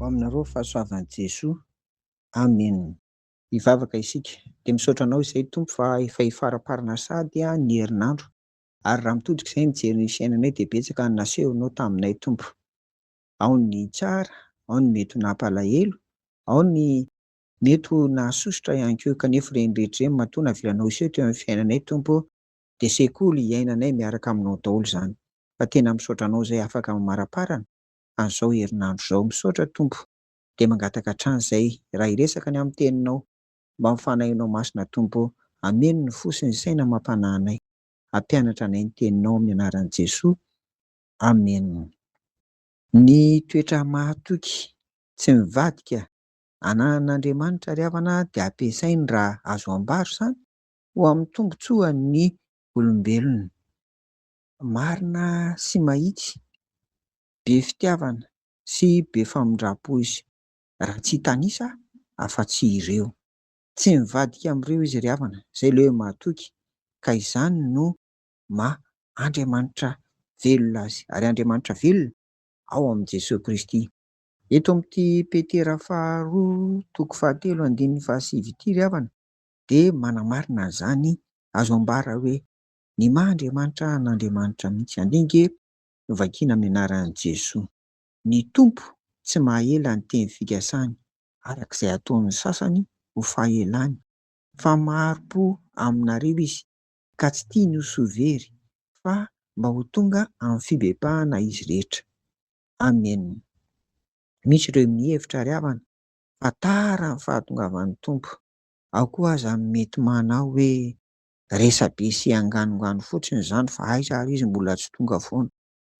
aminareo ny fahasoavan'i Jesoa. Amen. Hivavaka isika. Dia misaotra Anao izay Tompo fa efa hifaraparana sahady ny herinandro. Ary raha mitodika izay mijery ny fiainanay dia betsaka ny nasehonao taminay Tompo. Ao ny tsara, ao ny mety ho nampalahelo, ao ny mety ho nahasosotra ihany koa kanefa ireny rehetra ireny matoa navelanao hiseho teo amin'ny fiainanay Tompo dia sekoly iainanay miaraka aminao daholo izany. Fa tena misaotra Anao izay afaka mamaraparana an'izao herinandro izao. Misaotra Tompo. Dia mangataka hatrany izay raha hiresaka ny amin'ny teninao mba amin'ny fanahinao masina Tompo ô, hameno ny fo sy ny saina amam-panahy anay, hampianatra anay ny teninao amin'ny anaran'i Jesoa. Amen. Ny toetra mahatoky tsy mivadika ananan'Andriamanitra ry havana dia ampiasainy raha azo ambara izany ho amin'ny tombontsoan'ny olombelona. Marina sy mahitsy, be fitiavana sy be famindram-po izy, raha tsy hitanisa afa-tsy ireo. Tsy mivadika amin'ireo izy ry havana, izay ilay hoe mahatoky, ka izany no maha Andriamanitra velona azy, ary Andriamanitra velona ao amin'i Jesoa Kristy. Eto amin'ity Petera faharoa toko fahatelo andininy fahasivy ity ry havana dia manamarina an'izany, azo ambara hoe ny maha Andriamanitra an'Andriamanitra mihitsy. Andeha ange no vakiana amin'ny anaran'i Jesoa. Ny Tompo tsy mahaela ny teny fikasany, araka izay ataon'ny sasany ho fahelany, fa mahari-po aminareo Izy, ka tsy tiany ho soa very, fa mba ho tonga amin'ny fibebahana izy rehetra. Amen. Misy ireo mihevitra ry havana fa tara ny fahatongavan'ny Tompo. Ao koa aza mety manao hoe Resabe sy anganongano fotsiny izany fa aiza ary izy mbola tsy tonga foana.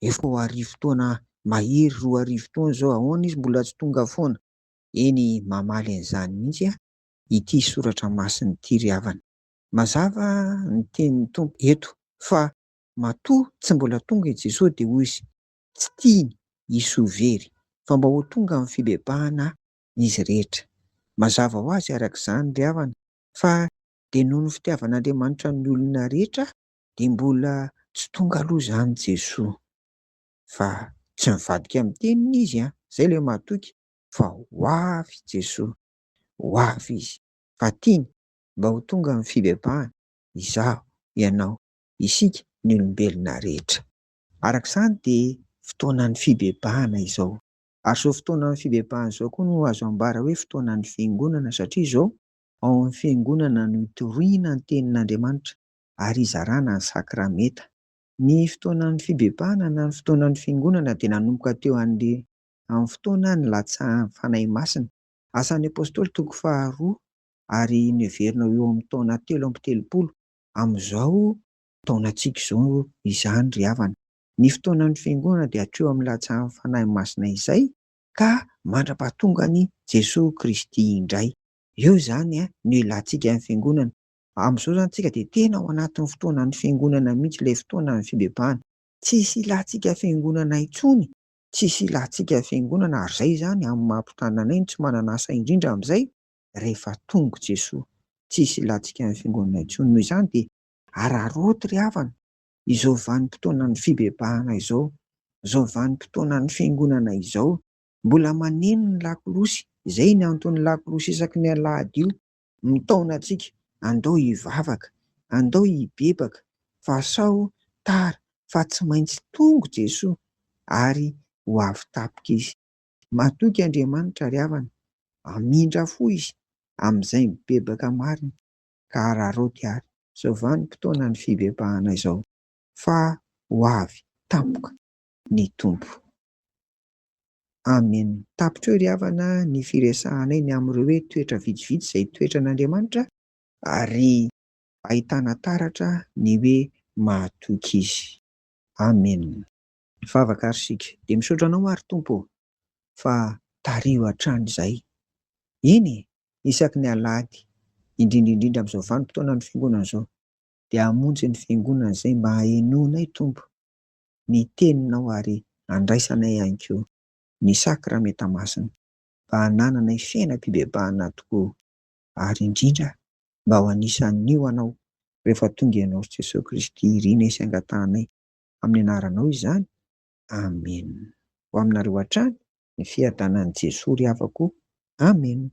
Efa ho arivo taona mahery 2000 taona izao ahoana izy mbola tsy tonga foana? Eny mamaly an'izany mihitsy ity soratra masina ity ry havana. Mazava ny tenin'ny Tompo eto fa matoa tsy mbola tonga i Jesoa dia hoy izy tsy tiany hisy ho very fa mba ho tonga amin'ny fibebahana izy rehetra. Mazava ho azy araka izany ry havana fa dia noho ny fitiavan'Andriamanitra ny olona rehetra dia mbola tsy tonga aloha izany Jesoa fa tsy mivadika amin'ny teniny izy an, izay ilay mahatoky fa ho avy Jesoa, ho avy izy fa tiany mba ho tonga amin'ny fibebahana izaho, ianao, isika ny olombelona rehetra. Araka izany dia fotoanan'ny fibebahana izao. Ary izao fotoanan'ny fibebahana izao koa no azo ambara hoe fotoanan'ny fiangonana satria izao ao amin'ny Fiangonana no itoriana ny Tenin'Andriamanitra ary izarana ny sakramenta. Ny fotoanan'ny fibebahana na ny fotoanan'ny Fiangonana dia nanomboka teo amin'ny fotoana nilatsahan'ny Fanahy Masina. Asan'ny Apostoly toko faharoa ary noheverina ho eo amin'ny taona 33 amin'izao taonantsika izao izany ry havana. Ny fotoanan'ny Fiangonana dia hatreo amin'ny latsahan'ny Fanahy Masina izay ka mandra-pahatongan'i Jesoa Kristy indray. Eo izany no ilantsika ny Fiangonana. Amin'izao izany tsika dia tena ao anatin'ny fotoanan'ny Fiangonana mihitsy, ilay fotoanan'ny fibebahana. Tsisy ilantsika Fiangonana intsony, tsisy ilantsika Fiangonana, ary izay izany amin'ny maha mpitandrina anay no tsy manana asa indrindra amin'izay rehefa tonga Jesoa. Tsisy ilantsika ny Fiangonana intsony. Noho izany dia araraoty ry havana izao vanim-potoanan'ny fibebahana izao, izao vanim-potoanan'ny Fiangonana izao. Mbola maneno ny lakolosy, izay ny anton'ny lakolosy isaky ny alahady io, mitaona antsika, andao hivavaka, andao hibebaka fa sao tara fa tsy maintsy tonga Jesoa ary ho avy tampoka Izy. Matoky Andriamanitra ry havana, hamindra fo Izy amin'izay mibebaka marina ka araraoty ary izao vanim-potoanan'ny fibebahana izao fa ho avy tampoka ny Tompo. Amen. Tapitra eo ry havana ny firesahanay ny amin'ireo hoe toetra vitsivitsy izay toetran'Andriamanitra ary ahitana taratra ny hoe mahatoky Izy. Amen. Mivavaka ary isika. Dia misaotra Anao ary Tompo ô fa tariho hatrany izahay. Eny e, isaky ny alahady, indrindra indrindra amin'izao vanim-potoanan'ny Fiangonana izao, dia hamonjy ny Fiangonana izay mba hahenoanay Tompo ny teninao ary handraisanay ihany koa ny sakramenta masina mba hanananay fiainam-pibebahana tokoa ary indrindra mba ho anisan'io anao rehefa tonga ianao ry Jesoa Kristy irinay sy angatahanay amin'ny anaranao izany. Amen. Ho aminareo hatrany. Ny fiadanan'i Jesoa ry havako. Amena.